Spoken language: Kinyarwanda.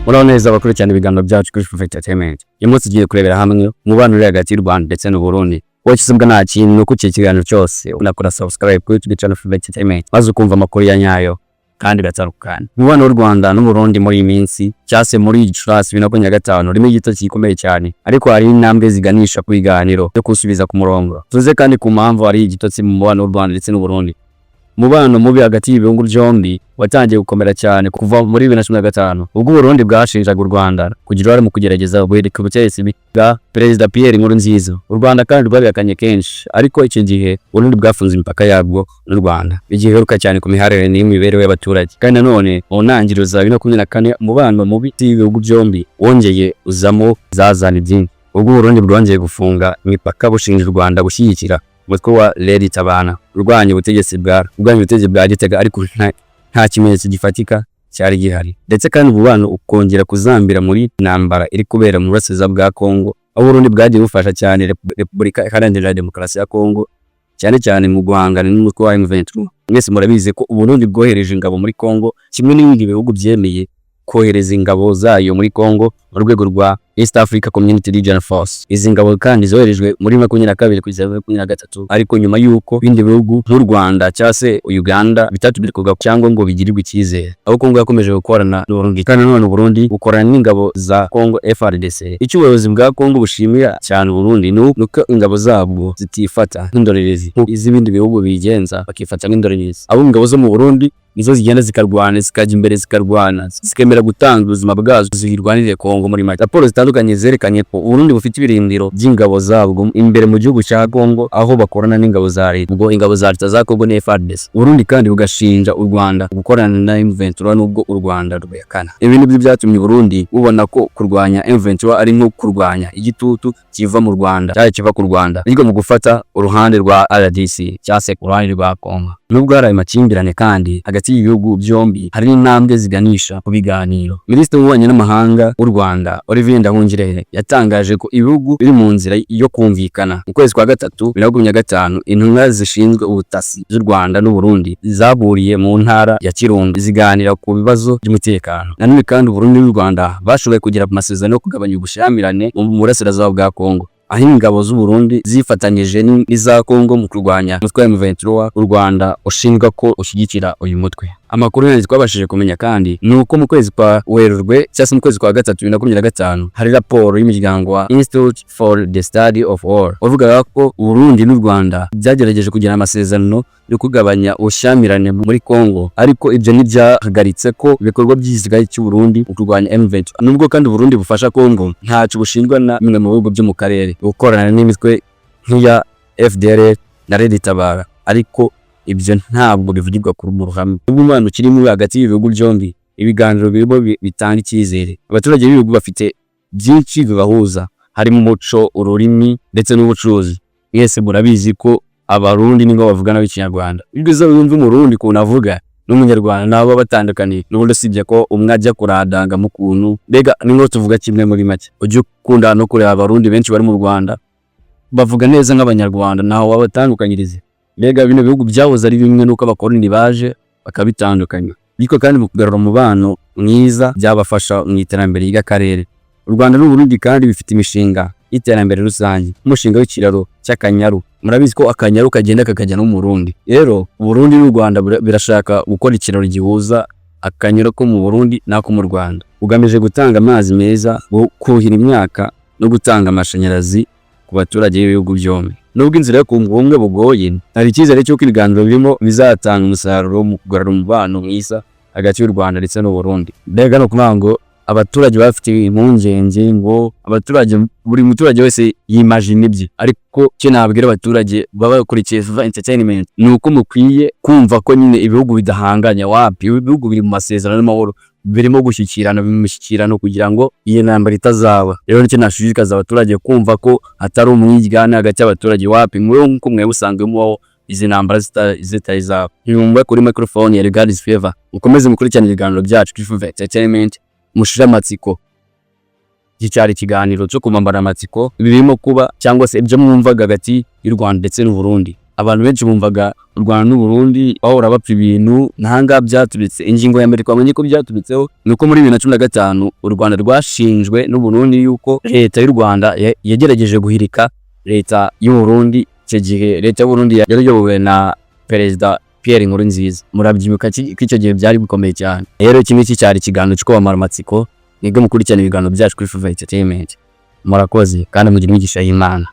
Muraho neza abakurikirana ibiganiro byacu kuri Fufa Entertainment. Uyu munsi tugiye kurebera hamwe umubano uri hagati y'u Rwanda ndetse n'u Burundi. Wowe icyo nta kintu ni uko iki kiganiro cyose unakora subscribe kuri YouTube channel Fufa Entertainment, maze ukumva amakuru ya nyayo kandi gatandukanye. Umubano w'u Rwanda n'u Burundi muri iyi minsi, cyangwa se muri Gicurasi 2025, urimo igitotsi gikomeye cyane, ariko hari intambwe ziganisha ku biganiro byo kuwusubiza ku murongo. Tuze kandi ku mpamvu hari igitotsi mu mubano w'u Rwanda ndetse n'u Burundi. Umubano mubi hagati y'ibihugu byombi watangiye gukomera cyane kuva muri 2015, ubwo Burundi bwashinjaga u Rwanda kugira uruhare mu kugerageza guhirika ubutegetsi bwa Perezida Pierre Nkurunziza. U Rwanda kandi rwabihakanye kenshi, ariko icyo gihe Burundi bwafunze imipaka yabwo n'u Rwanda, bigiheruka cyane ku miharirane n'imibereho y'abaturage. Kandi nanone mu ntangiriro za 2024, umubano mubi w'ibihugu byombi wongeye uzamo zazana byinshi, ubwo Burundi bwongeye gufunga imipaka bushinja u Rwanda gushyigikira umutwe wa RED Tabara urwanya ubutegetsi bwa Gitega, ariko nta kimenyetso gifatika cyari gihari. Ndetse kandi umubano ukongera kuzambira muri intambara iri kubera mu burasirazuba bwa Kongo, aho Burundi bwagiye bufasha cyane Repubulika Iharanira Demokarasi ya Kongo, cyane cyane mu guhangana n'umutwe wa M23. Mwese murabizi ko Burundi bwohereje ingabo muri Kongo, kimwe n'ibindi bihugu byemeye kohereza ingabo zayo muri Kongo mu rwego rwa East Africa Community Regional Force. Izi ngabo kandi zoherejwe muri 22 kugeza 23, ariko nyuma y'uko ibindi bihugu nk'u Rwanda cyangwa se Uganda bitatumirwaga cyangwa ngo bigirirwe icyizere, aho Kongo yakomeje gukorana n'Uburundi. Kandi nanone Burundi bukorana n'ingabo za Kongo FARDC. Icyo ubuyobozi bwa Kongo bushimira cyane Burundi ni uko ingabo zabwo zitifata nk'indorerezi nk'iz'ibindi bihugu bigenza bakifata nk'indorerezi. Abo ingabo zo mu Burundi nizo zigenda zikarwana, zikajya imbere zikarwana, zikemera gutanga ubuzima bwazo zirwaniriye Kongo muri make. Raporo zitandukanye zerekanye ko Burundi bufite ibirindiro by'ingabo zabwo imbere mu gihugu cya Kongo, aho bakorana n'ingabo za leta, ubwo ingabo za leta za Kongo ni FARDC. Burundi kandi bugashinja u Rwanda gukorana na M23, nubwo u Rwanda rubihakana. Ibi nibyo byatumye Burundi bubona ko kurwanya M23 ari nko kurwanya igitutu kiva mu Rwanda cyari kiva ku Rwanda, ariko mu gufata uruhande rwa RDC cyangwa se uruhande rwa Kongo. Nubwo hari ayo makimbirane kandi hagati y'ibihugu byombi, hari n'intambwe ziganisha ku biganiro. Minisitiri w'Ububanyi n'Amahanga w'u Rwanda, Olivier Nduhungirehe, yatangaje ko ibihugu biri mu nzira yo kumvikana. Mu kwezi kwa gatatu 2025, intumwa zishinzwe ubutasi z'u Rwanda n'u Burundi zaburiye mu ntara ya Kirundo ziganira ku bibazo by'umutekano. Nanone kandi Burundi n'u Rwanda bashoboye kugera ku masezerano yo kugabanya ubushyamirane mu burasirazuba bwa Kongo, aho ingabo z'u Burundi zifatanyije n'iza Kongo mu kurwanya umutwe wa M23 u Rwanda ushinjwa ko ushyigikira uyu mutwe. Amakuru yandi twabashije kumenya kandi ni uko mu kwezi kwa Werurwe cyangwa se mu kwezi kwa gatatu 2025, hari raporo y'umuryango wa Institute for the Study of War wavugaga ko Burundi n'u Rwanda byagerageje kugirana amasezerano yo kugabanya ubushyamirane muri Kongo, ariko ibyo ntibyahagaritse ko ibikorwa by'igisirikare cy'u Burundi mu kurwanya M23. Nubwo kandi Burundi bufasha Kongo, ntacyo bushinjwa na bimwe mu bihugu byo mu karere gukorana n'imitwe nk'iya FDLR na Red Tabara, ariko ibyo ntabwo bivugirwa kuri mu ruhame. Nubwo umubano ukiri mubi hagati y'ibihugu byombi, ibiganiro birimo bitanga icyizere. Abaturage b'ibihugu bafite byinshi bibahuza, harimo umuco, ururimi ndetse n'ubucuruzi. Mwese murabizi ko Abarundi niko bavugana b'Ikinyarwanda. Iyo uza wumva Umurundi ukuntu avuga n'Umunyarwanda, nabo batandukaniye n'ubundi, usibye ko umwe ajya kuradanga mu kuntu, mbega ni nko tuvuga kimwe muri make. Ujye ukunda no kureba Abarundi benshi bari mu Rwanda, bavuga neza nk'Abanyarwanda, ntaho wabatandukanyiriza. Mbega bino bihugu byahoze ari bimwe, nuko abakoloni baje bakabitandukanya. Ariko kandi mu kugarura umubano mwiza byabafasha mu iterambere ry'akarere. U Rwanda n'u Burundi kandi bifite imishinga y'iterambere rusange, nk'umushinga w'ikiraro cy'Akanyaru. Murabizi ko Akanyaru kagenda kakajya no mu Burundi. Rero Burundi n'u Rwanda birashaka gukora ikiraro gihuza Akanyaru ko mu Burundi n'ako mu Rwanda, ugamije gutanga amazi meza, kuhira imyaka no gutanga amashanyarazi ku baturage b'ibihugu byombi. Nubwo inzira yo kunga ubumwe bugoye, hari icyizere cy'uko ibiganiro birimo bizatanga umusaruro mu kugarura umubano mwiza hagati y'u Rwanda ndetse n'u Burundi. Mbega ni ukuvuga ngo abaturage bafite impungenge ngo abaturage, buri muturage wese yimagina ibye, ariko icyo nabwira abaturage baba bakurikiye Viva Entertainment ni uko mukwiye kumva ko nyine ibihugu bidahanganye. Wapi, ibihugu biri mu masezerano y'amahoro, birimo gushyikirana mu mishyikirano kugira ngo iyi ntambara itazaba. Rero nicyo nashishikaza abaturage, kumva ko hatari umwiryane hagati y'abaturage. Wapi, mwe nkuko mwe usanzwe mubaho izi ntambara zitari zaba. Nyumva kuri microphone ya Regardless Favor, mukomeze mukurikirane ibiganiro byacu kuri Viva Entertainment, mushire amatsiko. Iki cyari ikiganiro cyo kumambara amatsiko birimo kuba cyangwa se ibyo mwumvaga hagati y'u Rwanda ndetse n'u Burundi. Abantu benshi bumvaga u Rwanda n'u Burundi bahora bapfa ibintu. Ntahangaha byaturutse. Ingingo ya mbere twamenye ko byaturutseho ni uko muri 2015 u Rwanda rwashinjwe n'u Burundi yuko leta y'u Rwanda yagerageje guhirika leta y'u Burundi. Icyo gihe leta y'u Burundi yari iyobowe na Perezida Pierre Nkurunziza. Murabyibuka ko icyo gihe byari bikomeye cyane. Rero iki ngiki cyari ikiganiro cyo kubamara amatsiko. Mwebwe mukurikirana ibiganiro byacu kuri Favor Entertainment, murakoze kandi mugire imigisha y'Imana.